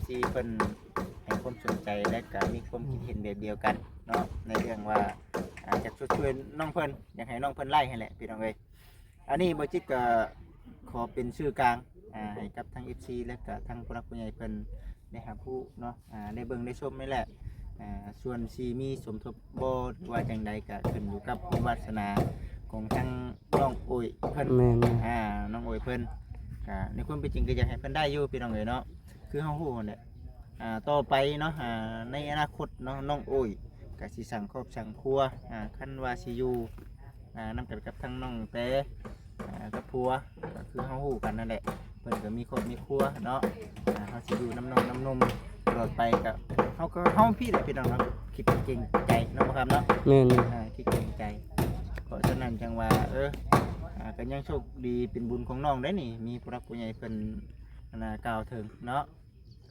ທີ່ເພິ່ນໃຫ້ຄວາມສົນໃຈ ແລະກະມີຄວາມຄິດເຫັນແບບດຽວກັນເນາະ ໃນເລື່ອງວ່າ ອາ ຢາກຊົດຊ່ວຍນ້ອງເພິ່ນ ຢາກໃຫ້ນ້ອງເພິ່ນໄລ່ຫັ້ນແຫຼະ ພີ່ນ້ອງເອີຍ. ອັນນີ້ບໍ່ຈິດກໍຂໍເປັນສື່ກາງ ອາ ໃຫ້ກັບທາງເອັຟຊີ ແລະກະທາງຜູ້ຫຼັກຜູ້ໃຫຍ່ເພິ່ນໄດ້ຮັບຮູ້ເນາະ ອາ ໄດ້ເບິ່ງໄດ້ຊົມນີ້ແຫຼະ. ອາ ສ່ວນຊິມີສົມທົບບໍ່ ຫຼືວ່າຈັ່ງໃດ ກະຂຶ້ນຢູ່ກັບບຸນວາສະໜາຂອງທາງນ້ອງໂອຍເພິ່ນ ແມ່ນໆ ອາ ນ້ອງໂອຍເພິ່ນ. ກະໃນຄວາມເປັນຈິງກໍຢາກໃຫ້ເພິ່ນໄດ້ຢູ່ ພີ່ນ້ອງເອີຍເນາະ ຄືເຮົາຮູ້ຫັ້ນແຫຼະ. ອາ ຕໍ່ໄປເນາະ ອາ ໃນອະນາຄົດເນາະ ນ້ອງໂອຍກະຊິສ້າງຄອບສ້າງຄົວ ອາ ຄັນວ່າຊິຢູ່ ອາ ນຳກັນກັບທາງນ້ອງແຕ ອາ ກັບຜົວ ກໍຄືເຮົາຮູ້ກັນນັ້ນແຫຼະ ເພິ່ນກໍມີຄອບມີຄົວເນາະ. ອາ ເຮົາຊິຢູ່ນຳນ້ອງນຳນົມຕະຫຼອດໄປ ກໍເຮົາກໍເຮົາພີ້ແຫຼະ ພີ່ນ້ອງເນາະ ຄິດເກງໃຈເນາະ ບໍ່ຄຳເນາະ ແມ່ນ ອາ ຄິດເກງໃຈ. ເພາະສະນັ້ນຈັ່ງວ່າ ເອີ ອາ ກໍຍັງໂຊກດີເປັນບຸນຂອງນ້ອງໄດ໋ນີ້ ມີຜູ້ຫຼັກຜູ້ໃຫຍ່ເພິ່ນ ອັນນ່າ ກ່າວເຖິງເນາະ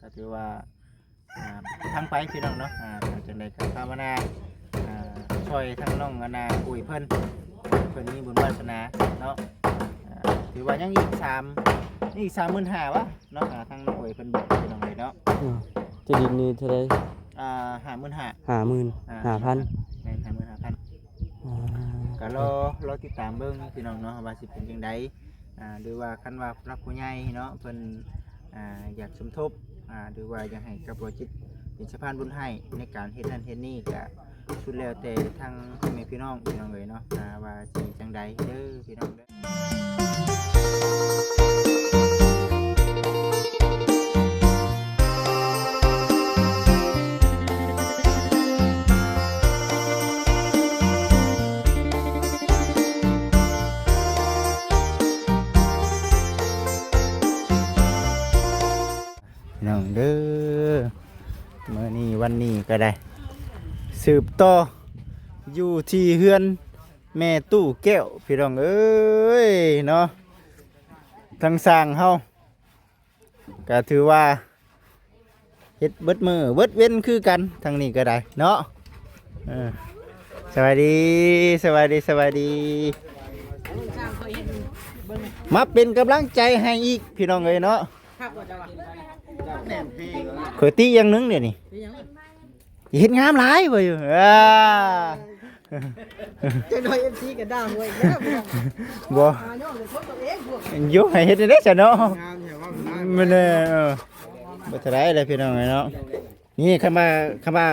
ກໍຖືວ່າ ອ່າ ທາງໄປ ພີ່ນ້ອງເນາະ. ອ່າ ຈັ່ງໃດກໍພາວະນາ ອ່າ ຊ່ອຍທາງນ້ອງ ອັນນ່າ ອຸ້ຍເພິ່ນ ເພິ່ນມີບຸນວາສະໜາເນາະ. ອ່າ ຖືວ່າຍັງອີກສາມ ຍັງອີກສາມໝື່ນຫ້າວະເນາະ. ອ່າ ທາງນ້ອງອຸ້ຍເພິ່ນບອກ ພີ່ນ້ອງເອີຍເນາະ. ອືມ ຈະດິນນີ້ເທົ່າໃດ? ອ່າ ຫ້າໝື່ນຫ້າ ຫ້າໝື່ນ ອ່າ ຫ້າພັນ ແມ່ນ ຫ້າໝື່ນຫ້າພັນ. ອ່າ ກໍລໍ ລໍຕິດຕາມເບິ່ງ ພີ່ນ້ອງເນາະ ວ່າຊິເປັນຈັ່ງໃດ. ອ່າ ຫຼືວ່າຄັນວ່າຜູ້ຫຼັກຜູ້ໃຫຍ່ເນາະ ເພິ່ນ ອ່າ ຢາກສົມທົບ ອ່າ ຫຼືວ່າຢາກໃຫ້ກັບບໍ່ຈິດເປັນສະພານບຸນໃຫ້ ໃນການເຮັດນັ້ນເຮັດນີ້ ກະສຸດແລ້ວແຕ່ທາງພໍ່ແມ່ພີ່ນ້ອງ ພີ່ນ້ອງເອີຍເນາະ ອ່າ ວ່າຊິຈັ່ງໃດເດີ ພີ່ນ້ອງເດີ. ພີ່ນ້ອງເດີ ມື້ນີ້ວັນນີ້ກໍໄດ້ສືບຕໍ່ຢູ່ທີ່ເຮືອນແມ່ຕູ້ແກ້ວ ພີ່ນ້ອງເອີຍເນາະ. ທາງຊ່າງເຮົາ ກໍຖືວ່າເຮັດເບິດມື້ເບິດເວັນຄືກັນ ທາງນີ້ກໍໄດ້ເນາະ. ເອີ ສະບາຍດີ ສະບາຍດີ ສະບາຍດີ ມາເປັນກຳລັງໃຈໃຫ້ອີກ ພີ່ນ້ອງເອີຍເນາະ. ຂ້ອຍຕິຢ່າງໜຶ່ງດຽວນີ້ ເຮັດງາມຫຼາຍວ່າຢູ່ ອ່າ ຈັກໜ້ອຍເອັຟຊີກໍດ່າຫົວອີກແລ້ວ ບໍ່ ຫາຍ້ອນແຕ່ຄົນຕົວເອງພວກ ໂຍ ໃຫ້ເຮັດໄດ້ຊະເນາະ ງາມແທ້ວ່າງາມ ແມ່ນແຫຼະ. ເອີ ບໍ່ເທົ່າໃດແຫຼະ ພີ່ນ້ອງເອີຍເນາະ. ນີ້ ຄັນວ່າ ຄັນວ່າ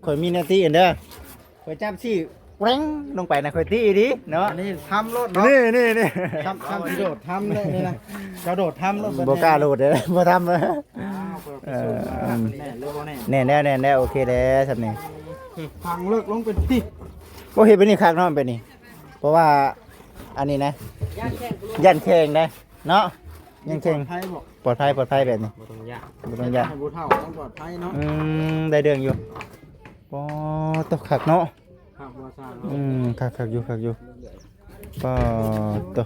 ຂ້ອຍມີໜ້າທີ່ເດີ ຂ້ອຍຈັບຊີ້ແກວ່ງລົງໄປນະ ຂ້ອຍຕິອີ່ຫຼີເນາະ. ອັນນີ້ທຳໂລດເນາະ ນີ້ ນີ້ ນີ້ ທຳ ທຳຊິໂດດທຳເລີຍນີ້ນະ ເຈົ້າໂດດທຳໂລດ ບໍ່ກ້າໂດດເດ້ ບໍ່ທຳເລີຍ. ອ້າວ ເອີ ແມ່ນຫຼືບໍ່ແນ່ ແນ່ນແລ້ວ ແນ່ນແລ້ວ ໂອເຄແລ້ວຊ່ຳນີ້ ຝັງເລິກລົງໄປຕິ ໂອ້ ເຮັດແບບນີ້ຄັກເນາະ ແບບນີ້ ເພາະວ່າອັນນີ້ນະ ຢ້ານແຂງ ຢ້ານແຂງໄດ໋ເນາະ ຍັງແຂງ ປອດໄພບໍ່? ປອດໄພ ປອດໄພແບບນີ້ ບໍ່ຕ້ອງຢ້ານ ບໍ່ຕ້ອງຢ້ານ ໃຫ້ຜູ້ເຖົ້າຕ້ອງປອດໄພເນາະ. ອືມ ໄດ້ເລື່ອງຢູ່ ປາດໂທ້ ຄັກເນາະ ຄັກບໍ່ຊ່າງເນາະ. ອືມ ຄັກ ຄັກຢູ່ ຄັກຢູ່ ປາດໂທ້ ເອົ້າ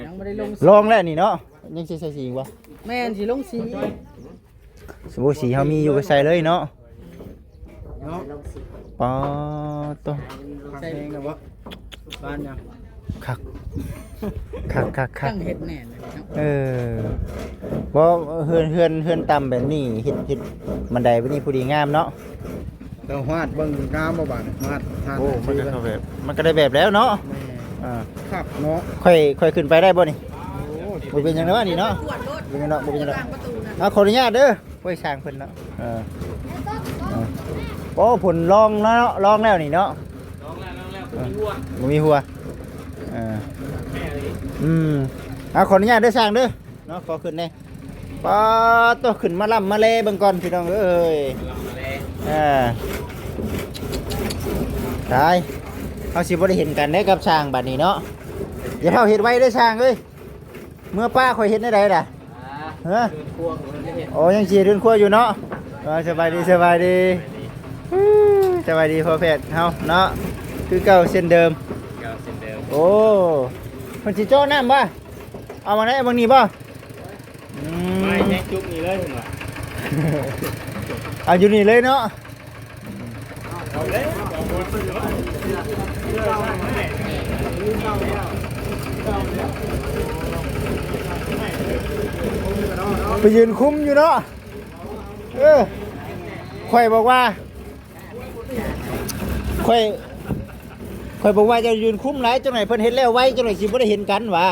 ຍັງບໍ່ໄດ້ລົງ ລອງແລ້ວນີ້ເນາະ ຍັງຊິໃສ່ສີອີກບໍ່? ແມ່ນ ຊິລົງສີ ໂອ້ ສີເຮົາມີຢູ່ກໍໃສ່ເລີຍເນາະ ເນາະ ປາດໂທ້ ຄັກແຮງນະບໍ່ ບ້ານຫຍັງ ຄັກ ຄັກ ຄັກ ຄັກ ຕັ້ງເຮັດແໜ້ນເນາະ. ເອີ ບໍ່ ເຮືອນ ເຮືອນ ເຮືອນຕ່ຳແບບນີ້ ເຮັດ ເຮັດບັນໄດແບບນີ້ພໍດີງາມເນາະ. ແຕ່ວາດເບິ່ງງາມບໍ່ບາດ ວາດທາງ ໂອ້ ມັນກໍເຂົ້າແບບ ມັນກໍໄດ້ແບບແລ້ວເນາະ. ແມ່ນ ອ່າ ຄັກເນາະ ຂ້ອຍ ຂ້ອຍຂຶ້ນໄປໄດ້ບໍ່ນີ້? ໂອ້ ບໍ່ເປັນຫຍັງດອກນີ້ເນາະ ບໍ່ເປັນຫຍັງດອກ ບໍ່ເປັນຫຍັງດອກ. ເອົາ ຂໍອະນຸຍາດເດີ ໂອ້ຍ ຊ່າງເພິ່ນເນາະ. ເອີ ເອີ ໂອ້ ເພິ່ນລອງແລ້ວເນາະ ລອງແລ້ວນີ້ເນາະ ລອງແລ້ວ ລອງແລ້ວ ບໍ່ມີຮົ່ວ ບໍ່ມີຮົ່ວ. ເອີ ອືມ ເອົາ ຂໍອະນຸຍາດເດີ ຊ່າງເດີ ເນາະ ຂໍຂຶ້ນແດ່. ປາດໂທ້ ຂຶ້ນມາລ່ຳມາແລເບິ່ງກ່ອນ ພີ່ນ້ອງເອີຍ ອ່າ ຕາຍ ເຮົາຊິບໍ່ໄດ້ເຫັນກັນເດ້ກັບຊ່າງບັດນີ້ເນາະ. ຢ່າເຝົ້າເຮັດໄວເດີຊ່າງເອີຍ ເມືອປ້າຂ້ອຍເຮັດແນວໃດລະ? ຮະ? ໂອ້ ຍັງຊິເຮັດເຮືອນຄົວຢູ່ເນາະ. ເອີ ສະບາຍດີ ສະບາຍດີ ສະບາຍດີພໍ່ແພດເຮົາເນາະ ຄືເກົ່າເຊັ່ນເດີມ ເກົ່າເຊັ່ນເດີມ. ໂອ້ ເພິ່ນຊິເຈາະນ້ຳບໍ່? ເອົາໝ່ອງໃດ ເອົາໝ່ອງນີ້ບໍ່? ອືມ ໄມ້ແຍກຈຸກນີ້ເລີຍເພິ່ນວ່າ ເອົາຢູ່ນີ້ເລີຍເນາະ. ເອົາເລີຍ ເອົາເລີຍ ເອົາເລີຍ. ໄປຢືນຄຸມຢູ່ເນາະ. ເອີ ຂ້ອຍບອກວ່າ ຂ້ອຍ ຂ້ອຍບອກວ່າ ເຈົ້າຢືນຄຸມຫຼາຍ ຈັກໜ່ອຍເພິ່ນເຮັດແລ້ວໄວ ຈັກໜ່ອຍຊິບໍ່ໄດ້ເຫັນກັນຫວາ.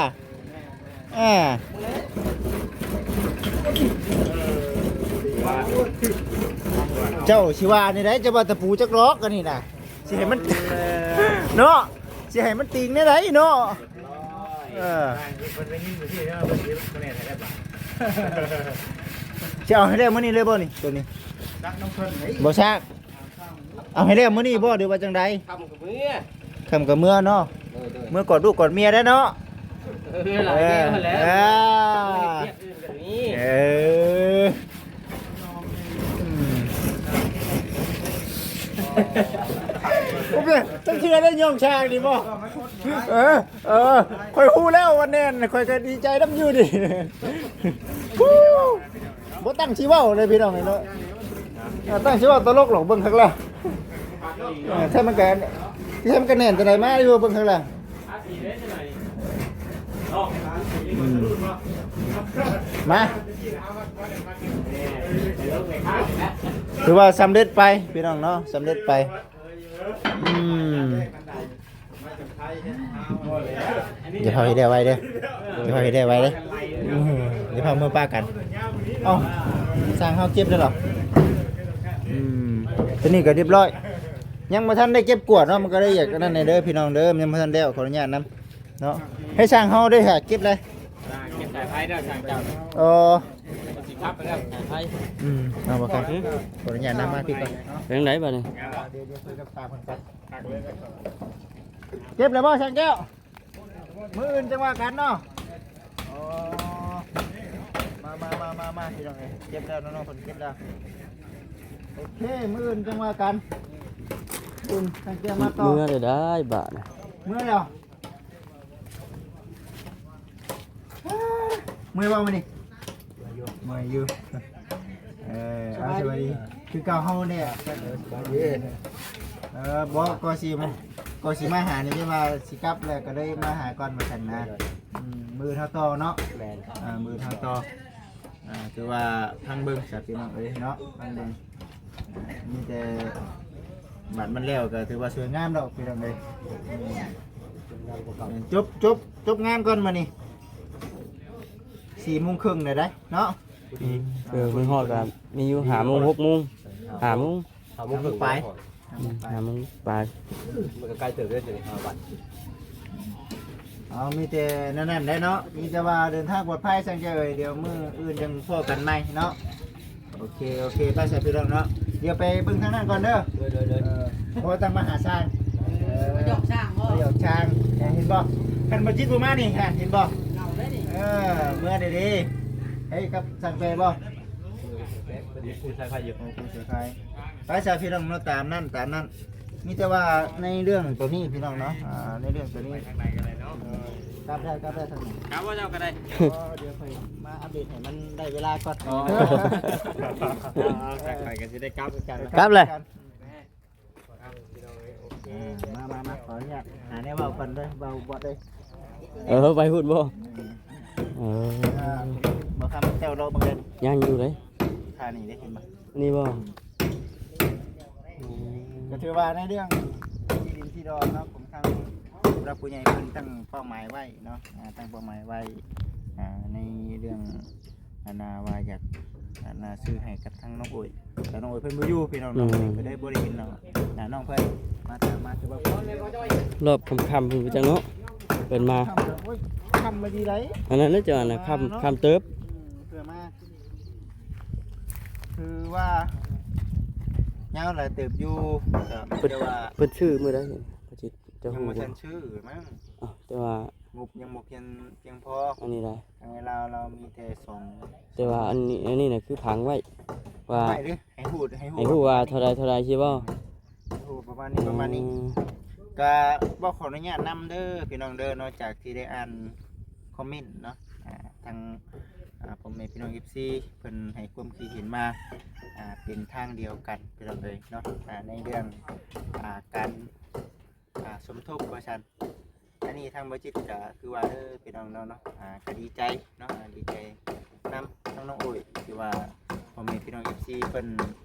ອ່າ ເຈົ້າຊິວ່າແນວໃດ? ເຈົ້າວ່າຕະປູຈັກດອກ ອັນນີ້ນະ ຊິໃຫ້ມັນ ເນາະ ຊິໃຫ້ມັນຕິງແນວໃດເນາະ? ເອີ ຊິເອົາໃຫ້ແລ້ວມື້ນີ້ເລີຍບໍ່ນີ້ ໂຕນີ້? ບໍ່ຊັກ ເອົາໃຫ້ແລ້ວມື້ນີ້ບໍ່ ຫຼືວ່າຈັ່ງໃດ? ຄ່ຳກໍເມືອ ຄ່ຳກໍເມືອເນາະ. ເມືອກອດລູກກອດເມຍໄດ້ເນາະ. ເອີ ຫຼາຍແນວແລ້ວ ເອີ ເອີ ອືມ ໂອເຄ ຈັກເທື່ອໄດ້ຍ້ອງຊ້າງນີ້ບໍ່? ເອີ ເອີ ຂ້ອຍຮູ້ແລ້ວວ່າແໜ້ນ ຂ້ອຍກໍດີໃຈນຳຢູ່ນີ້. ບໍ່ຕັ້ງຊິເວົ້າເລີຍພີ່ນ້ອງເອີຍເນາະ. ອ່າ ຕັ້ງຊິເວົ້າຕະຫຼົກຫຼອກ ເບິ່ງຄັກແລ້ວ. ເອີ ແທ້ມັນກະ ແທ້ມັນກະແໜ້ນຈັ່ງໃດມາຢູ່ ເບິ່ງຄັກແລ້ວ. ອືມ ມາ ຖືວ່າສຳເລັດໄປພີ່ນ້ອງເນາະ ສຳເລັດໄປ. ອືມ ຢ່າເຜົາໃຫ້ແລ້ວໄວເດີ ຢ່າເຜົາໃຫ້ແລ້ວໄວເດີ ອືມ ຢ່າເຜົາເມືອປະກັນ. ເອົ້າ ຊ່າງເຮົາເກັບແລ້ວເນາະ. ອືມ ຕົວນີ້ກໍຮຽບຮ້ອຍ ຍັງບໍ່ທັນໄດ້ເກັບກວາດເນາະ ມັນກໍລະອຽດອັນນັ້ນແດ່ເດີພີ່ນ້ອງເດີ ຍັງບໍ່ທັນແລ້ວ ຂໍອະນຸຍາດນຳເນາະ. ໃຫ້ຊ່າງເຮົາໄດ້ຫາເກັບເລີຍ ເກັບສາຍໄຟເດີຊ່າງເຈົ້າ. ເອີ ຊິຂັບໄປແລ້ວສາຍໄຟ. ອືມ ເອົາບໍ່ຄັບ ຂໍອະນຸຍາດນຳ ມາພີ່ກ່ອນ. ເປັນຈັ່ງໃດບາດນີ້? ດຽວ ດຽວຄຸຍກັບຊ່າງເພິ່ນກ່ອນ. ເກັບແລ້ວບໍ່ຊ່າງແກ້ວ? ມື້ອື່ນຈັ່ງວ່າກັນເນາະ. ອໍ ມາ ມາ ມາ ມາ ມາ ພີ່ນ້ອງເອີຍ ເກັບແລ້ວເນາະ ເພິ່ນເກັບແລ້ວ. ໂອເຄ ມື້ອື່ນຈັ່ງວ່າກັນ. ອືມ ຊ່າງແກ້ວມາຕໍ່ ເມືອໄດ້ບາດນີ້ ເມືອແລ້ວ. ເມື່ອຍບໍ່ມື້ນີ້? ເມື່ອຍຢູ່ ເອີ ເອົາ ສະບາຍດີ ຄືເກົ່າເຮົາແດ່. ເອີ ບໍ່ ກໍຊິມາ ກໍຊິມາຫານີ້ ແຕ່ວ່າຊິກັບແລ້ວ ກໍເລີຍມາຫາກ່ອນວ່າຊັ້ນນະ. ອືມ ມື້ອື່ນເຮົາຕໍ່ເນາະ. ແມ່ນ ອ່າ ມື້ອື່ນເຮົາຕໍ່. ອ່າ ຖືວ່າພັງເບິ່ງຊະພີ່ນ້ອງເອີຍເນາະ ພັງເບິ່ງ. ອ່າ ມີແຕ່ບາດມັນແລ້ວກໍຖືວ່າສວຍງາມດອກພີ່ນ້ອງເອີຍ. ຈົບ ຈົບ ຈົບງານກ່ອນມື້ນີ້ ສີ່ໂມງເຄິ່ງໄດ້ເນາະ. ອືມ ເອີ ເບິ່ງຮອດກໍມີຢູ່ຫ້າໂມງ ຫົກໂມງ ຫ້າໂມງ ຫ້າໂມງເຄິ່ງປາຍ ອືມ ຫ້າໂມງປາຍ. ມັນກໍໄກເຕີບເດ້ ຈະໄດ້ຫ້າວັນ. ເອົາ ມີແຕ່ແນວນັ້ນແຫຼະເນາະ ມີແຕ່ວ່າເດີນທາງປອດໄພ ຊ່າງແກ້ວເອີຍ. ດຽວມື້ອື່ນຈັ່ງພໍ້ກັນໃໝ່ເນາະ. ໂອເຄ ໂອເຄ ໄປຊະພີ່ນ້ອງເນາະ. ດຽວໄປເບິ່ງທາງນັ້ນກ່ອນເດີ. ໂດຍ ໂດຍ ໂດຍ. ເອີ ບໍ່ຕ້ອງມາຫາຊ່າງ ເອີ ມາຢອກຊ່າງບໍ່? ມາຢອກຊ່າງ ເຫັນບໍ່? ຄັນບໍ່ຈິດບໍ່ມານີ້ ເຫັນບໍ່? ເອີ ເມືອເດ້ ເອີ ກັບຊ່າງແປບໍ່? ເອີ ເປັນຜູ້ສາຍໄຟຢູ່ ຜູ້ສາຍໄຟ. ໄປຊະພີ່ນ້ອງເນາະ ຕາມນັ້ນ ຕາມນັ້ນ. ມີແຕ່ວ່າໃນເລື່ອງໂຕນີ້ພີ່ນ້ອງເນາະ ອ່າ ໃນເລື່ອງໂຕນີ້ ໄປທາງໃດກໍໄດ້ເນາະ. ເອີ ກັບໄດ້ ກັບໄດ້ທາງນີ້ ກັບບໍ່ເຈົ້າກໍໄດ້. ອໍ ດຽວຂ້ອຍມາອັບເດດໃຫ້ມັນໄດ້ເວລາກ່ອນ. ອໍ ຈັ່ງຂ້ອຍກໍຊິໄດ້ກັບຄືກັນ. ກັບເລີຍ. ອ່າ ມາ ມາ ມາ ຂໍອະນຸຍາດຫາແນວເວົ້າກ່ອນເດີ ເວົ້າບໍ່ໄດ້. ເອີ ໄປພຸ້ນບໍ່? ອືມ ເອີ ອ່າ ບໍ່ທຳແຊວເລາະເບິ່ງເດີ. ຍັງຢູ່ເດ້ ທ່ານີ້ເດ້ ເຫັນບໍ່? ນີ້ບໍ່? ອືມ ກໍຖືວ່າໃນເລື່ອງທີ່ດິນທີ່ດອນເນາະ ຂອງທາງຜູ້ຫຼັກຜູ້ໃຫຍ່ເພິ່ນຕັ້ງເປົ້າໝາຍໄວ້ເນາະ ອ່າ ຕັ້ງເປົ້າໝາຍໄວ້ ອ່າ ໃນເລື່ອງ ອັນນ່າວ່າຢາກ ອັນນ່າຊື້ໃຫ້ກັບທາງນ້ອງໂອຍ ແຕ່ນ້ອງໂອຍເພິ່ນບໍ່ຢູ່ພີ່ນ້ອງເນາະ. ອືມ ກໍໄດ້ບໍ່ໄດ້ເຫັນເນາະ ໜ້ານ້ອງເພິ່ນມາ ມາ ມາ ຄືວ່າຮອບຄ່ຳໆ ເພິ່ນໄປຈັກເນາະ ເພິ່ນມາ ຄ່ຳ ໂອ້ຍ ຄ່ຳມາດີໃດ. ອັນນັ້ນເຈົ້າ ອັນນັ້ນຄ່ຳ ເນາະ ຄ່ຳເຕີບ. ອືມ ເພື່ອມາ ຄືວ່າຍາວຫຼາຍເຕີບຢູ່ ກໍ ເພິ່ນ ແຕ່ວ່າ ເພິ່ນຊື້ມື້ໃດ? ເຈົ້າ ຍັງບໍ່ທັນຊື້ມັ້ງ. ອ້າວ ແຕ່ວ່າງົບຍັງບໍ່ພຽງ ພຽງພໍ ອັນນີ້ໄດ໋. ທາງເວລາລາວມີແຕ່ສອງ ແຕ່ວ່າອັນນີ້ ອັນນີ້ນະຄືຜັງໄວ້ວ່າ ໃຫ້ຮູ້ ໃຫ້ຮູ້ ໃຫ້ຮູ້ວ່າເທົ່າໃດ ເທົ່າໃດຊີ້ບໍ່? ໃຫ້ຮູ້ປະມານນີ້ ປະມານນີ້. ອືມ ກະບໍ່ຂໍອະນຸຍາດນຳເດີພີ່ນ້ອງເດີ ນອກຈາກທີ່ໄດ້ອ່ານຄອມເມັນເນາະ ອ່າ ທາງ ອ່າ ພໍ່ແມ່ພີ່ນ້ອງເອັຟຊີເພິ່ນໃຫ້ຄວາມຄິດເຫັນມາ ອ່າ ເປັນທາງດຽວກັນພີ່ນ້ອງເອີຍເນາະ ອ່າ ໃນເລື່ອງ ອ່າ ການ ອ່າ ສົມທົບວ່າຊັ້ນ. ອັນນີ້ທາງບໍ່ຈິດກະຄືວ່າເດີພີ່ນ້ອງເນາະ ອ່າ ກະດີໃຈເນາະ ອ່າ ດີໃຈນຳ ນ້ອງໂອ້ຍ ທີ່ວ່າພໍ່ແມ່ພີ່ນ້ອງເອັຟຊີເພິ່ນ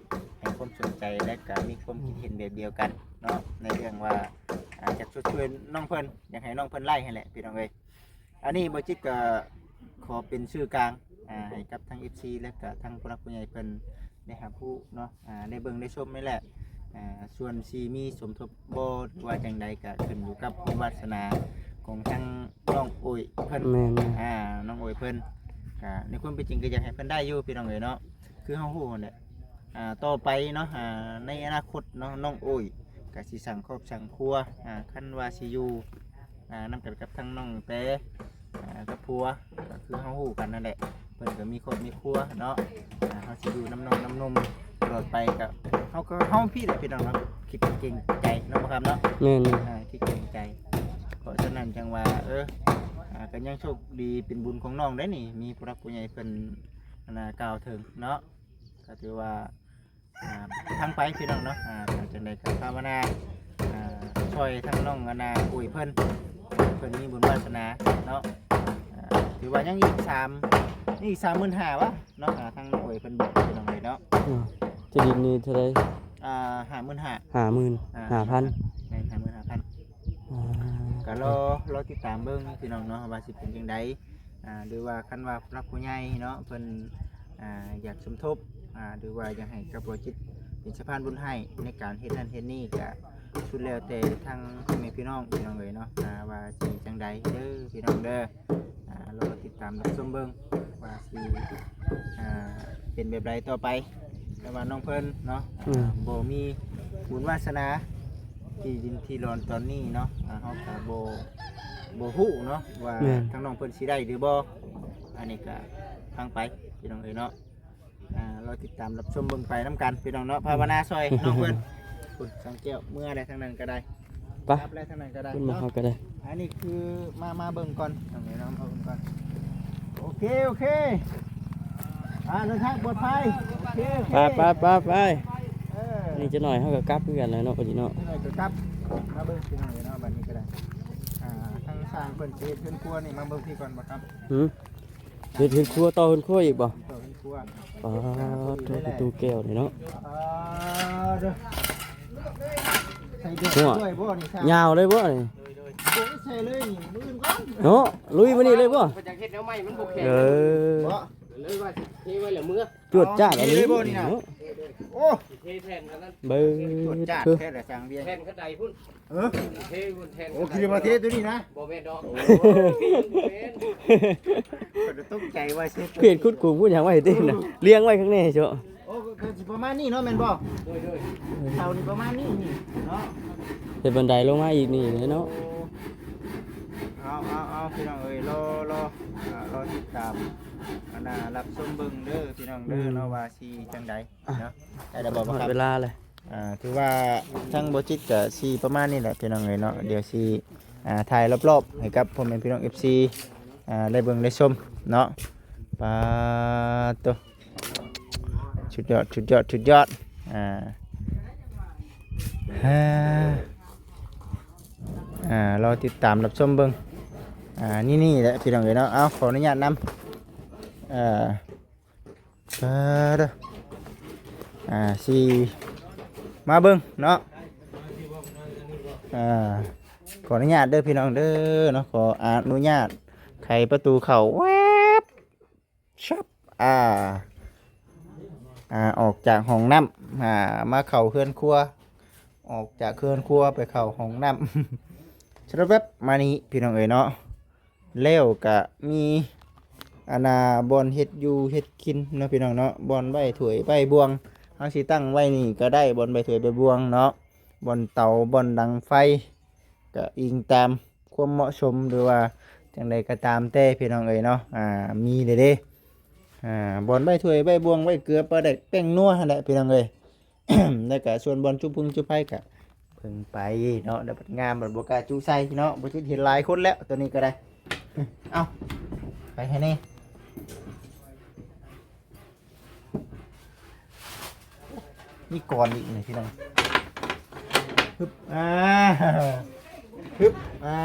ໃຫ້ຄວາມສົນໃຈ ແລະກະມີຄວາມຄິດເຫັນແບບດຽວກັນເນາະ ໃນເລື່ອງວ່າ ອາ ຢາກຊົດຊ່ວຍນ້ອງເພິ່ນ ຢາກໃຫ້ນ້ອງເພິ່ນໄລ້ຫັ້ນແຫຼະພີ່ນ້ອງເອີຍ. ອັນນີ້ບໍ່ຈິດກໍຂໍເປັນສື່ກາງ ອາ ໃຫ້ກັບທາງເອັຟຊີ ແລະກະທາງຜູ້ຫຼັກຜູ້ໃຫຍ່ເພິ່ນໄດ້ຮັບຮູ້ເນາະ ອາ ໄດ້ເບິ່ງໄດ້ຊົມນີ້ແຫຼະ ອາ ສ່ວນຊິມີສົມທົບບໍ່ ຫຼືວ່າຈັ່ງໃດກໍຂຶ້ນຢູ່ກັບບຸນວາສະໜາຂອງທາງນ້ອງໂອ້ຍເພິ່ນ ແມ່ນໆ ອາ ນ້ອງໂອ້ຍເພິ່ນ ກະໃນຄວາມເປັນຈິງກໍຢາກໃຫ້ເພິ່ນໄດ້ຢູ່ພີ່ນ້ອງເອີຍເນາະ ຄືເຮົາຮູ້ຫັ້ນແຫຼະ ອາ ຕໍ່ໄປເນາະ ອາ ໃນອະນາຄົດເນາະ ນ້ອງໂອ້ຍກໍຊິສ້າງຄອບສ້າງຄົວ ອາ ຄັນວ່າຊິຢູ່ ອ່າ ນຳກັນກັບທາງນ້ອງແຕ ອ່າ ກັບຜົວ ກໍຄືເຮົາຮູ້ກັນນັ້ນແຫຼະ ເພິ່ນກໍມີຄອບມີຄົວເນາະ ອ່າ ເຮົາຊິຢູ່ນຳນ້ອງນຳນົມຕະຫຼອດໄປ ກໍເຮົາກໍເຮົາພີ້ແຫຼະພີ່ນ້ອງເນາະ ຄິດເກງໃຈເນາະ ບໍ່ຄຳເນາະ ແມ່ນ ອ່າ ຄິດເກງໃຈ ເພາະສະນັ້ນຈັ່ງວ່າ ເອີ ອ່າ ກໍຍັງໂຊກດີເປັນບຸນຂອງນ້ອງໄດ໋ນີ້ ມີຜູ້ຫຼັກຜູ້ໃຫຍ່ເພິ່ນ ອັນນ່າ ກ່າວເຖິງເນາະ ກໍຖືວ່າ ອ່າ ທາງໄປພີ່ນ້ອງເນາະ ອ່າ ຈັ່ງໃດກໍພາວະນາ ອ່າ ຊ່ອຍທາງນ້ອງອັນນ່າ ໂອ້ຍເພິ່ນ ເພິ່ນມີບຸນວາສະໜາເນາະ ອ່າ ຖືວ່າຍັງອີກສາມ ຍັງອີກສາມໝື່ນຫ້າວະເນາະ ອ່າ ທາງນ້ອງໂອ້ຍເພິ່ນບອກພີ່ນ້ອງເອີຍເນາະ ອືມ ທີ່ດິນນີ້ເທົ່າໃດ ອ່າ ຫ້າໝື່ນຫ້າ ຫ້າໝື່ນຫ້າພັນ ອ່າ ແມ່ນ ຫ້າໝື່ນຫ້າພັນ ອ່າ ກໍລໍ ລໍຕິດຕາມເບິ່ງພີ່ນ້ອງເນາະ ວ່າຊິເປັນຈັ່ງໃດ ອ່າ ຫຼືວ່າຄັນວ່າຜູ້ຫຼັກຜູ້ໃຫຍ່ເນາະ ເພິ່ນ ອ່າ ຢາກສົມທົບ ອ່າ ຫຼືວ່າຢາກໃຫ້ກັບບໍ່ຈິດເປັນສະພານບຸນໃຫ້ ໃນການເຮັດນັ້ນເຮັດນີ້ ກະສຸດແລ້ວແຕ່ທາງພໍ່ແມ່ພີ່ນ້ອງ ພີ່ນ້ອງເອີຍເນາະ ອ່າ ວ່າຊິຈັ່ງໃດເດີພີ່ນ້ອງເດີ ອ່າ ລໍຕິດຕາມຮັບຊົມເບິ່ງວ່າຊິ ອ່າ ເປັນແບບໃດຕໍ່ໄປ ແຕ່ວ່ານ້ອງເພິ່ນເນາະ ອືມ ອ່າ ບໍ່ມີບຸນວາສະໜາ ທີ່ດິນທີ່ດອນຕອນນີ້ເນາະ ອ່າ ເຮົາກໍບໍ່ ບໍ່ຮູ້ເນາະວ່າ ແມ່ນ ທາງນ້ອງເພິ່ນຊິໄດ້ຫຼືບໍ່ ອັນນີ້ກໍຟັງໄປພີ່ນ້ອງເອີຍເນາະ ອ່າ ລໍຕິດຕາມຮັບຊົມເບິ່ງໄປນຳກັນພີ່ນ້ອງເນາະ ພາວະນາຊ່ອຍນ້ອງເພິ່ນ ພຸ້ນ ສັງແກ້ວ ເມືອໄດ້ທາງນັ້ນກໍໄດ້ ໄປ ກັບໄດ້ທາງນັ້ນກໍໄດ້ເນາະ ເຮົາກໍໄດ້ ອັນນີ້ຄື ມາ ມາເບິ່ງກ່ອນ ນ້ອງເອີຍເນາະ ມາເບິ່ງກ່ອນ ໂອເຄ ໂອເຄ ອ່າ ເດີນທາງປອດໄພ ໂອເຄ ໂອເຄ ໄປ ໄປ ໄປ ໄປ ເອີ ນີ້ຈັກໜ້ອຍເຮົາກໍກັບຄືກັນແຫຼະເນາະ ພໍດີເນາະ ຈັກໜ້ອຍກໍກັບ ມາເບິ່ງພີ່ນ້ອງເອີຍເນາະ ບັດນີ້ກໍໄດ້ ອ່າ ທາງຊ່າງເພິ່ນຊິເຮັດເຮືອນຄົວນີ້ ມາເບິ່ງພີ້ກ່ອນບໍ່ຄັບ ຫືມ ເຮັດເຮືອນຄົວ ຕໍ່ເຮືອນຄົວອີກບໍ່? ຕໍ່ເຮືອນຄົວ ປາດໂທ້ ປະຕູແກ້ວນີ້ເນາະ ອ່າ ເດີ ໃສ່ເບດດ້ວຍບໍ່ນີ້? ຍາວເລີຍບໍ່ນີ້? ໂດຍ ໂດຍ ບໍ່ໃສ່ເລີຍນີ້ ມື້ອື່ນກ່ອນເນາະ ລຸຍມື້ນີ້ເລີຍບໍ່? ເພິ່ນຢາກເຮັດແນວໃໝ່ ມັນບໍ່ແຂງ ເອີ ບໍ່ ເລີຍວ່າຊິເທໄວ້ແລ້ວເມືອ ຈວດຈ້າດອີ່ຫຼີເນາະ ໂອ້ ເທແຜ່ນອັນນັ້ນ ເບິ່ງ ຈວດຈ້າດແທ້ລະ ຊ່າງວຽງ ແຜ່ນກະໄດພຸ້ນ ເອີ ເທພຸ້ນແຜ່ນ ໂອ້ ຄິດວ່າເທຕົວນີ້ນະ ບໍ່ແມ່ນດອກ ໂອ້ ເພິ່ນຕົກໃຈວ່າເຮັດ ເພດຂຸດຂຸມພຸ້ນຫຍັງໄວ້ຕິນະ ລຽງໄວ້ຂ້າງໃນເຈາະ ໂອ້ ກໍຊິປະມານນີ້ເນາະ ແມ່ນບໍ່? ໂດຍ ໂດຍ ເສົານີ້ປະມານນີ້ນີ້ເນາະ ເຮັດບັນໄດລົງມາອີກນີ້ເນາະ ເອົາ ເອົາ ເອົາ ພີ່ນ້ອງເອີຍ ລໍ ລໍ ອ່າ ລໍຕິດຕາມ ອັນນ່າ ຮັບຊົມເບິ່ງເດີພີ່ນ້ອງເດີ ອືມ ເນາະ ວ່າຊິຈັ່ງໃດ ອ່ະ ເນາະ ໃກ້ແລ້ວບໍ່ ຮອດເວລາແລ້ວ ອ່າ ຖືວ່າທາງບໍ່ຈິດກະຊິປະມານນີ້ແຫຼະພີ່ນ້ອງເອີຍເນາະ ດຽວຊິ ອ່າ ຖ່າຍລອບໆໃຫ້ກັບພໍ່ແມ່ພີ່ນ້ອງເອັຟຊີ ອ່າ ໄດ້ເບິ່ງໄດ້ຊົມເນາະ ປາດໂທ້ ສຸດຍອດ ສຸດຍອດ ສຸດຍອດ ອ່າ ອ່າ ລໍຕິດຕາມຮັບຊົມເບິ່ງ ອ່າ ນີ້ ນີ້ແຫຼະພີ່ນ້ອງເອີຍເນາະ ເອົາ ຂໍອະນຸຍາດນຳ ເອີ ເອີ ເດີ ອ່າ ຊິມາເບິ່ງເນາະ ອ່າ ຂໍອະນຸຍາດເດີພີ່ນ້ອງເດີເນາະ ຂໍອະນຸຍາດໄຂປະຕູເຂົ້າ ແວບ ຊຶບ ອ່າ ອ່າ ອອກຈາກຫ້ອງນ້ຳ ອ່າ ມາເຂົ້າເຮືອນຄົວ ອອກຈາກເຮືອນຄົວໄປເຂົ້າຫ້ອງນ້ຳ ຊະແວບມານີ້ພີ່ນ້ອງເອີຍເນາະ ແລ້ວກະມີ ອັນນ່າ ບ່ອນເຮັດຢູ່ເຮັດກິນເນາະພີ່ນ້ອງເນາະ ບ່ອນໄວ້ຖ້ວຍໄວ້ບ່ວງ ເຮົາຊິຕັ້ງໄວ້ນີ້ກໍໄດ້ ບ່ອນໄວ້ຖ້ວຍໄວ້ບ່ວງເນາະ ບ່ອນເຕົາ ບ່ອນດັງໄຟ ກໍອີງຕາມຄວາມເໝາະສົມ ຫຼືວ່າຈັ່ງໃດກໍຕາມແຕ່ພີ່ນ້ອງເອີຍເນາະ ອ່າ ມີເດ້ ອ່າ ບ່ອນໄວ້ຖ້ວຍໄວ້ບ່ວງ ໄວ້ເກືອ ປາແດກ ແປ້ງນົວຫັ້ນແຫຼະພີ່ນ້ອງເອີຍ. ແລ້ວກະສ່ວນບ່ອນຈຸຟຶງຈຸໄຟກະເບິ່ງໄປເນາະ ແລ້ວບັດງາມ ບັດບໍ່ກ້າຈຸໃສ່ເນາະ ບໍ່ຈິດເຫັນຫຼາຍຄົນແລ້ວ ໂຕນີ້ກໍໄດ້ ເອົາ ໄປໃຫ້ແດ່ ມີກ່ອນອີກນີ້ພີ່ນ້ອງ ຮຶບ ອ່າ ຮຶບ ອ່າ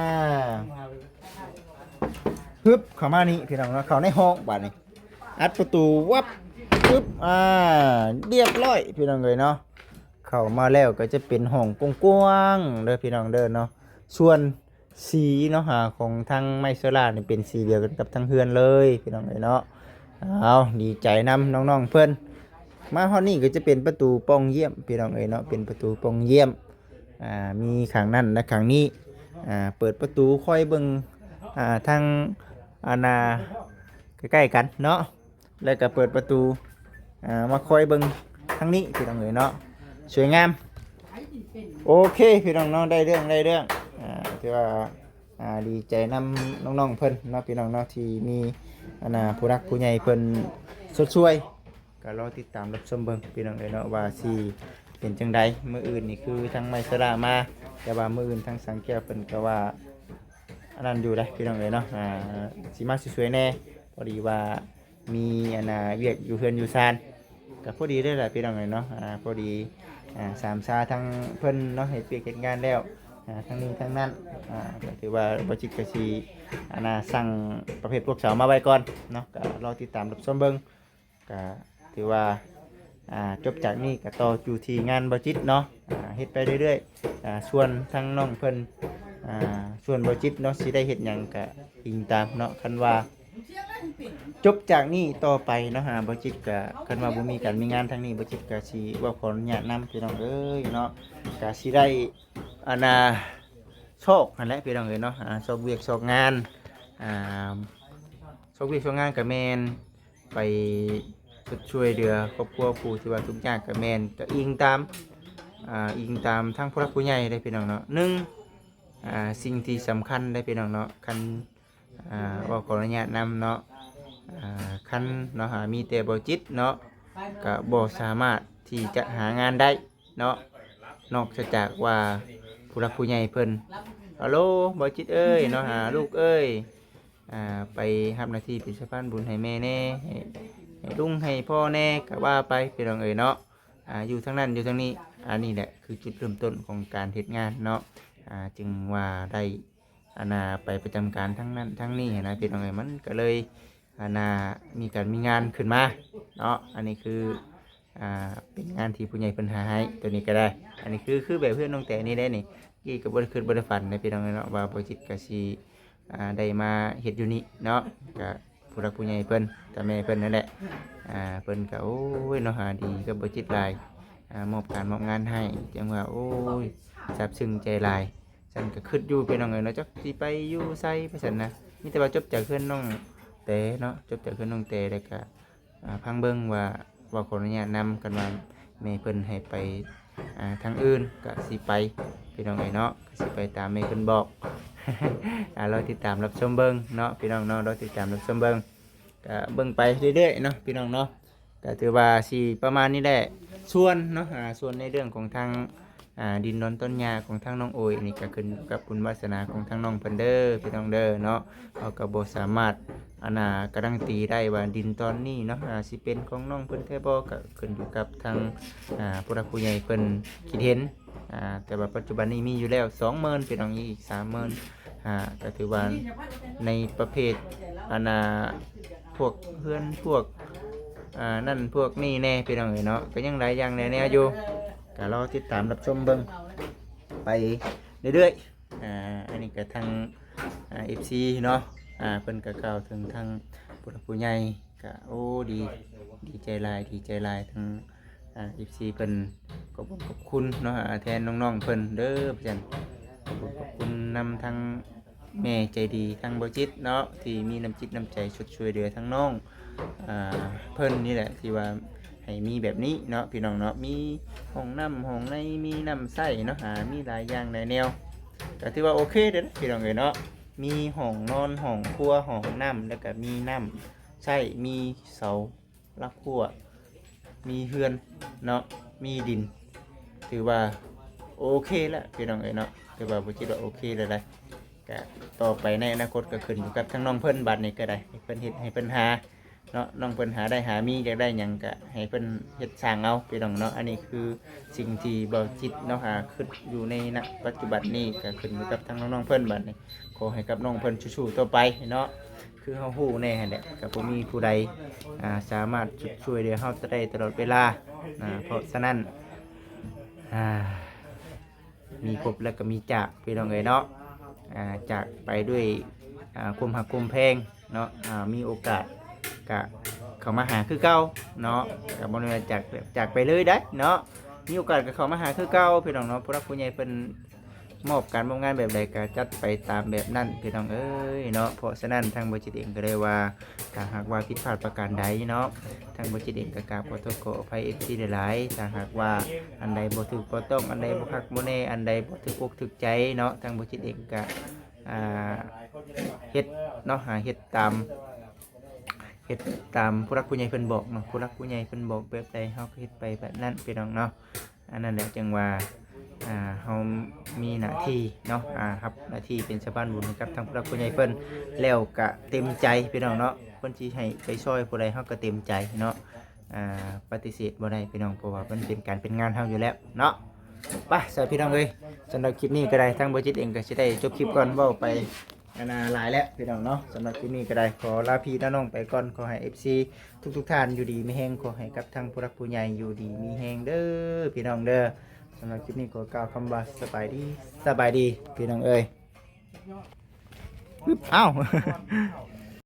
ຮຶບ ເຂົ້າມານີ້ພີ່ນ້ອງເນາະ ເຂົ້າໃນຫ້ອງບາດນີ້ ອັດປະຕູວັບ ປຶບ ອ່າ ລຽບຮ້ອຍພີ່ນ້ອງເອີຍເນາະ. ເຂົ້າມາແລ້ວກໍຈະເປັນຫ້ອງກວ້າງໆເດີພີ່ນ້ອງເດີເນາະ. ສ່ວນສີເນາະ ຫາ ຂອງທາງໄມ້ໂຊລານີ້ເປັນສີດຽວກັນກັບທາງເຮືອນເລີຍພີ່ນ້ອງເອີຍເນາະ. ເອົາ ດີໃຈນຳນ້ອງໆເພິ່ນ. ມາຮອດນີ້ກໍຈະເປັນປະຕູປ່ອງຢ້ຽມພີ່ນ້ອງເອີຍເນາະ ເປັນປະຕູປ່ອງຢ້ຽມ ອ່າ ມີຂ້າງນັ້ນ ແລະ ຂ້າງນີ້. ອ່າ ເປີດປະຕູຄອຍເບິ່ງ ອ່າ ທາງ ອັນນ່າ ໃກ້ໆກັນເນາະ ແລ້ວກໍເປີດປະຕູ ອ່າ ມາຄອຍເບິ່ງທາງນີ້ພີ່ນ້ອງເອີຍເນາະ. ສວຍງາມ. ໂອເຄພີ່ນ້ອງເນາະ ໄດ້ເລື່ອງ ໄດ້ເລື່ອງ. ອ່າ ຖືວ່າ ອ່າ ດີໃຈນຳນ້ອງໆເພິ່ນເນາະ ພີ່ນ້ອງເນາະ ທີ່ມີ ອັນນ່າ ຜູ້ຫຼັກຜູ້ໃຫຍ່ເພິ່ນຊົດຊ່ວຍ. ກໍລໍຕິດຕາມຮັບຊົມເບິ່ງພີ່ນ້ອງເອີຍເນາະ ວ່າຊິເປັນຈັ່ງໃດ. ມື້ອື່ນນີ້ຄືທາງໄມ້ໂຊລາມາ ແຕ່ວ່າມື້ອື່ນທາງສັງແກ້ວເພິ່ນກໍວ່າ ອັນນັ້ນຢູ່ເດ້ພີ່ນ້ອງເອີຍເນາະ ອ່າ ຊິມາຊ່ວຍໆແດ່. ພໍດີວ່າມີ ອັນນ່າ ວຽກຢູ່ເຮືອນຢູ່ຊານ ກໍພໍດີເດ້ລະພີ່ນ້ອງເອີຍເນາະ. ອ່າ ພໍດີ ອ່າ ສາມຊາທາງເພິ່ນເນາະ ເຮັດວຽກເຮັດງານແລ້ວ ອ່າ ທັງນີ້ທັງນັ້ນ ອ່າ ກໍຖືວ່າບໍ່ຈິດກໍຊິ ອັນນ່າ ສັ່ງປະເພດພວກເສົາມາໄວ້ກ່ອນເນາະ. ກໍລໍຕິດຕາມຮັບຊົມເບິ່ງ. ກະຖືວ່າ ອ່າ ຈົບຈາກນີ້ກະຕໍ່ຢູ່ທີ່ງານບໍ່ຈິດເນາະ ອ່າ ເຮັດໄປເລື້ອຍໆ. ອ່າ ສ່ວນທາງນ້ອງເພິ່ນ ອ່າ ສ່ວນບໍ່ຈິດເນາະ ຊິໄດ້ເຮັດຫຍັງກະອີງຕາມເນາະ. ຄັນວ່າຈົບຈາກນີ້ຕໍ່ໄປເນາະ ອ່າ ບໍ່ຈິດກະ ຄັນວ່າບໍ່ມີການມີງານທາງນີ້ ບໍ່ຈິດກະຊິເວົ້າຂໍອະນຸຍາດນຳພີ່ນ້ອງເອີຍເນາະ. ກະຊິໄດ້ ອັນນ່າ ຊອກຫັ້ນແຫຼະພີ່ນ້ອງເອີຍເນາະ ອ່າ ຊອກວຽກຊອກງານ ອ່າ ຊອກວຽກຊອກງານກະແມ່ນ ໄປຊົດຊ່ວຍເຫຼືອຄອບຄົວຜູ້ທີ່ວ່າທຸກຍາກກະແມ່ນ ກະອີງຕາມ ອ່າ ອີງຕາມທາງຜູ້ຫຼັກຜູ້ໃຫຍ່ເດ້ພີ່ນ້ອງເນາະ. ໜຶ່ງ ອ່າ ສິ່ງທີ່ສຳຄັນເດ້ພີ່ນ້ອງເນາະ ຄັນ ອ່າ ເວົ້າຂໍອະນຸຍາດນຳເນາະ ອ່າ ຄັນເນາະ ຫາມີແຕ່ບໍ່ຈິດເນາະ ກະບໍ່ສາມາດທີ່ຈະຫາງານໄດ້ ເນາະ ນອກເສຍຈາກວ່າຜູ້ຫຼັກຜູ້ໃຫຍ່ເພິ່ນ ອາໂລ ບໍ່ຈິດເອີຍເນາະ ຫາລູກເອີຍ ອ່າ ໄປຮັບໜ້າທີ່ເປັນສະພານບຸນໃຫ້ແມ່ແດ່ ໃຫ້ ໃຫ້ລຸງໃຫ້ພໍ່ແດ່ ກະວ່າໄປພີ່ນ້ອງເອີຍເນາະ. ອ່າ ຢູ່ທາງນັ້ນຢູ່ທາງນີ້ ອັນນີ້ແຫຼະຄືຈຸດເລີ່ມຕົ້ນຂອງການເຮັດງານເນາະ ອ່າ ຈຶ່ງວ່າໄດ້ ອັນນ່າ ໄປປະຈຳການທາງນັ້ນທາງນີ້ຫັ້ນນະພີ່ນ້ອງເອີຍ ມັນກະເລີຍ ອັນນ່າ ມີການມີງານຂຶ້ນມາເນາະ. ອັນນີ້ຄື ອ່າ ເປັນງານທີ່ຜູ້ໃຫຍ່ເພິ່ນຫາໃຫ້ ໂຕນີ້ກໍໄດ້ ອັນນີ້ຄື ຄືແບບເຮືອນນ້ອງແຕນີ້ແຫຼະນີ້ ກີ້ກໍບໍ່ໄດ້ຄິດບໍ່ໄດ້ຝັນເດ້ພີ່ນ້ອງເນາະ ວ່າບໍ່ຈິດກໍຊິ ອ່າ ໄດ້ມາເຮັດຢູ່ນີ້ເນາະ. ກໍຜູ້ຫຼັກຜູ້ໃຫຍ່ເພິ່ນ ຕາແມ່ເພິ່ນນັ້ນແຫຼະ ອ່າ ເພິ່ນກໍ ໂອ້ຍເນາະ ຫາດີກັບບໍ່ຈິດຫຼາຍ ອ່າ ມອບການມອບງານໃຫ້ ຈັ່ງວ່າ ໂອ້ຍ ຊາບຊຶ້ງໃຈຫຼາຍ. ຊັ້ນກໍຄິດຢູ່ພີ່ນ້ອງເອີຍເນາະ ຈັກຊິໄປຢູ່ໃສວ່າຊັ້ນນະ. ມີແຕ່ວ່າຈົບຈາກເຮືອນນ້ອງແຕເນາະ ຈົບຈາກເຮືອນນ້ອງແຕແລ້ວກໍ ອ່າ ຟັງເບິ່ງວ່າ ເວົ້າຂໍອະນຸຍາດນຳ ຄັນວ່າແມ່ເພິ່ນໃຫ້ໄປ ອ່າ ທາງອື່ນກໍຊິໄປພີ່ນ້ອງເອີຍເນາະ ກໍຊິໄປຕາມແມ່ເພິ່ນບອກ. ອ່າ ລໍຕິດຕາມຮັບຊົມເບິ່ງເນາະ ພີ່ນ້ອງເນາະ ລໍຕິດຕາມຮັບຊົມເບິ່ງ. ກະເບິ່ງໄປເລື້ອຍໆເນາະ ພີ່ນ້ອງເນາະ ກະຖືວ່າຊິປະມານນີ້ແຫຼະ. ສ່ວນເນາະ ອ່າ ສ່ວນໃນເລື່ອງຂອງທາງ ອ່າ ດິນດອນຕອນຫຍ້າຂອງທາງນ້ອງໂອຍນີ້ ກະຂຶ້ນຢູ່ກັບບຸນວາສະໜາຂອງທາງນ້ອງເພິ່ນເດີພີ່ນ້ອງເດີເນາະ. ເຮົາກະບໍ່ສາມາດ ອັນນ່າ ກາຣັນຕີໄດ້ວ່າດິນຕອນນີ້ເນາະ ອ່າ ຊິເປັນຂອງນ້ອງເພິ່ນແທ້ບໍ່ ກະຂຶ້ນຢູ່ກັບທາງ ອ່າ ຜູ້ຫຼັກຜູ້ໃຫຍ່ເພິ່ນຄິດເຫັນ. ອ່າ ແຕ່ວ່າປັດຈຸບັນນີ້ມີຢູ່ແລ້ວສອງໝື່ນ ພີ່ນ້ອງ ອີກສາມໝື່ນ ອ່າ ກໍຖືວ່າໃນປະເພດ ອັນນ່າ ພວກເຮືອນ ພວກ ອ່າ ນັ້ນພວກນີ້ແດ່ພີ່ນ້ອງເອີຍເນາະ ກໍຍັງຫຼາຍຢ່າງຫຼາຍແນວຢູ່. ກໍລໍຕິດຕາມຮັບຊົມເບິ່ງໄປເລື້ອຍໆ. ອ່າ ອັນນີ້ກໍທາງ ອ່າ ເອັຟຊີເນາະ ອ່າ ເພິ່ນກໍກ່າວເຖິງທາງຜູ້ຫຼັກຜູ້ໃຫຍ່ ກະ ໂອ້ ດີ ດີໃຈຫຼາຍ ດີໃຈຫຼາຍ ທັງ ອ່າ ເອັຟຊີເພິ່ນ ຂອບຄຸນຂອບຄຸນເນາະ ອ່າ ແທນນ້ອງໆເພິ່ນເດີ ເພິ່ນ ຂອບຄຸນຂອບຄຸນນຳທັງແມ່ໃຈດີ ທັງບໍ່ຈິດເນາະ ທີ່ມີນ້ຳຈິດນ້ຳໃຈຊົດຊ່ວຍເຫຼືອທັງນ້ອງ ອ່າ ເພິ່ນນີ້ແຫຼະ ທີ່ວ່າໃຫ້ມີແບບນີ້ເນາະ ພີ່ນ້ອງເນາະ. ມີຫ້ອງນ້ຳຫ້ອງໃນ ມີນ້ຳໃຊ້ເນາະ ອ່າ ມີຫຼາຍຢ່າງຫຼາຍແນວ ກໍຖືວ່າໂອເຄເດີພີ່ນ້ອງເອີຍເນາະ. ມີຫ້ອງນອນ ຫ້ອງຄົວ ຫ້ອງນ້ຳ ແລ້ວກໍມີນ້ຳໃຊ້ ມີເສົາຫຼັກຮົ້ວ ມີເຮືອນເນາະ ມີດິນ ຖືວ່າໂອເຄແລ້ວພີ່ນ້ອງເອີຍເນາະ. ຖືວ່າບໍ່ຈິດວ່າໂອເຄແລ້ວໄດ໋. ກະຕໍ່ໄປໃນອະນາຄົດກໍຂຶ້ນຢູ່ກັບທາງນ້ອງເພິ່ນ ບາດນີ້ກໍໄດ້ ໃຫ້ເພິ່ນເຮັດໃຫ້ເພິ່ນຫາ ເນາະ ນ້ອງເພິ່ນຫາໄດ້ຫາມີ ຢາກໄດ້ຫຍັງກະໃຫ້ເພິ່ນເຮັດສ້າງເອົາ ພີ່ນ້ອງເນາະ. ອັນນີ້ຄືສິ່ງທີ່ບໍ່ຈິດເນາະ ຫາຄິດຢູ່ໃນ ນະ ປັດຈຸບັນນີ້ ກະຂຶ້ນຢູ່ກັບທາງນ້ອງໆເພິ່ນ. ບາດນີ້ຂໍໃຫ້ກັບນ້ອງເພິ່ນສູ້ໆຕໍ່ໄປເນາະ ຄື ຄືເຮົາຮູ້ແນ່ຫັ້ນແຫຼະ ກໍບໍ່ມີຜູ້ໃດ ອ່າ ສາມາດຊ່ວຍເຫຼືອເຮົາໄດ້ຕະຫຼອດເວລາ ອ່າ ເພາະສະນັ້ນ ອ່າ ມີພົບແລ້ວກໍມີຈາກ ພີ່ນ້ອງເອີຍເນາະ ອ່າ ຈາກໄປດ້ວຍ ອ່າ ຄວາມຮັກຄວາມແພງເນາະ ອ່າ ມີໂອກາດກະເຂົ້າມາຫາຄືເກົ່າເນາະ ກໍບໍ່ແມ່ນວ່າຈາກ ຈາກໄປເລີຍໄດ໋ເນາະ ມີໂອກາດກໍເຂົ້າມາຫາຄືເກົ່າ ພີ່ນ້ອງເນາະ ຜູ້ຫຼັກຜູ້ໃຫຍ່ເພິ່ນ ມອບການມອບງານແບບໃດກໍຈັດໄປຕາມແບບນັ້ນ ພີ່ນ້ອງເອີຍເນາະ. ເພາະສະນັ້ນ ທາງບໍ່ຈິດເອງກໍໄດ້ວ່າ ຖ້າຫາກວ່າຜິດພາດປະການໃດເນາະ ທາງບໍ່ຈິດເອງກໍກາບຂໍໂທດຂໍອະໄພເອັຟຊີຫຼາຍໆ. ຖ້າຫາກວ່າອັນໃດບໍ່ຖືກບໍ່ຕ້ອງ ອັນໃດບໍ່ຄັກບໍ່ແນ່ ອັນໃດບໍ່ຖືກອົກຖືກໃຈເນາະ ທາງບໍ່ຈິດເອງກໍ ອ່າ ເຮັດເນາະ ຫາເຮັດຕາມ ເຮັດຕາມຜູ້ຫຼັກຜູ້ໃຫຍ່ເພິ່ນບອກເນາະ. ຜູ້ຫຼັກຜູ້ໃຫຍ່ເພິ່ນບອກແບບໃດ ເຮົາກໍເຮັດໄປແບບນັ້ນ ພີ່ນ້ອງເນາະ. ອັນນັ້ນແຫຼະ ຈຶ່ງວ່າ ອ່າ ເຮົາມີໜ້າທີ່ເນາະ ອ່າ ຮັບໜ້າທີ່ເປັນສະພານບຸນໃຫ້ກັບທາງຜູ້ຫຼັກຜູ້ໃຫຍ່ເພິ່ນ ແລ້ວກະເຕັມໃຈ ພີ່ນ້ອງເນາະ. ເພິ່ນຊິໃຫ້ໄປຊ່ອຍຜູ້ໃດ ເຮົາກະເຕັມໃຈເນາະ ອ່າ ປະຕິເສດບໍ່ໄດ້ ພີ່ນ້ອງ ເພາະວ່າມັນເປັນການເປັນງານເຮົາຢູ່ແລ້ວເນາະ. ໄປ ຊະ ພີ່ນ້ອງເອີຍ ສຳລັບຄລິບນີ້ກໍໄດ້ ທາງບໍ່ຈິດເອງກໍຊິໄດ້ຈົບຄລິບກ່ອນ ເວົ້າໄປ ອັນນ່າ ຫຼາຍແລ້ວ ພີ່ນ້ອງເນາະ. ສຳລັບຄລິບນີ້ກໍໄດ້ ຂໍລາພີ່ລານ້ອງໄປກ່ອນ. ຂໍໃຫ້ເອັຟຊີທຸກໆທ່ານຢູ່ດີມີແຮງ ຂໍໃຫ້ກັບທາງຜູ້ຫຼັກຜູ້ໃຫຍ່ຢູ່ດີມີແຮງເດີ ພີ່ນ້ອງເດີ. ສຳລັບຄລິບນີ້ຂໍກ່າວຄຳວ່າ ສະບາຍດີ ສະບາຍດີ ພີ່ນ້ອງເອີຍ. ປຶບ ອ້າວ